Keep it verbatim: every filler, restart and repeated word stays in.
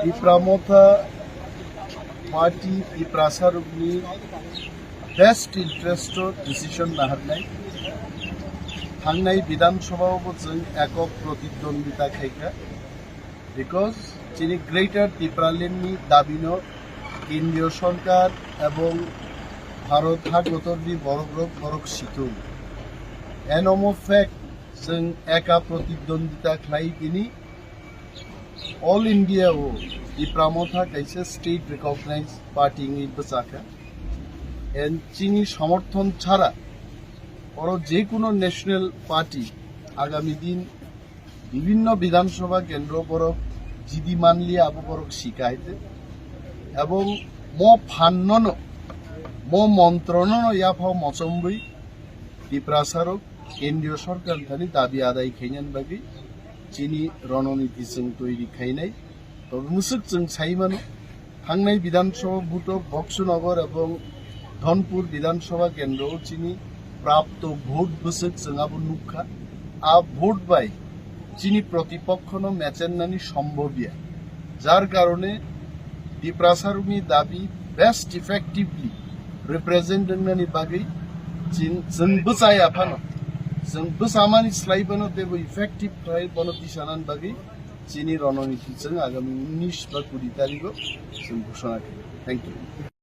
Tipra Motha party Tiprasa rokni best interest o decision naharnai. Thangnai Bidhan Sabha o bo chwng ekok protidwandita khaikha. Because chini Greater Tipraland ni dabi no Kendriya Sarkar ebong Bharat hakotor ni borok rok borok situng. Eno mo fact chwng eka protidwandita khlai tini All India o Tipra Motha kaisa state recognized party wngwi bwchakha. And chini somorthon chara oro je kuno national party agami din bibhinno Bidhan Sabha kendro borok jidi manliya abo borok sikaite. Ebong mo phannono, mo montronono yaphao mochomwi Tiprasa rok Kendriya Sarkar thani dabi adai khainani bagwi chini rononiti chwng toiri khainai. Tobe mwswk chwng sai mano, thangnai Bidhan Sabha vote o Boxunagar ebong Dhonpur Bidhan Sabha kendro o chini prapto vote bwswk chwng abo nukha. A vote bai chini protipokhono mechennani sombhobya. Jar karone Tiprasa rokni dabi best effectively represent wngnani bagwi chin-, chwng bwchaya phano, chwng bwchamani slai phano teibo effective khlai bono tisanani bagwi chini rononiti chwng agami unis ba kuri tarigo chwng ghoshona khaio. Thank you.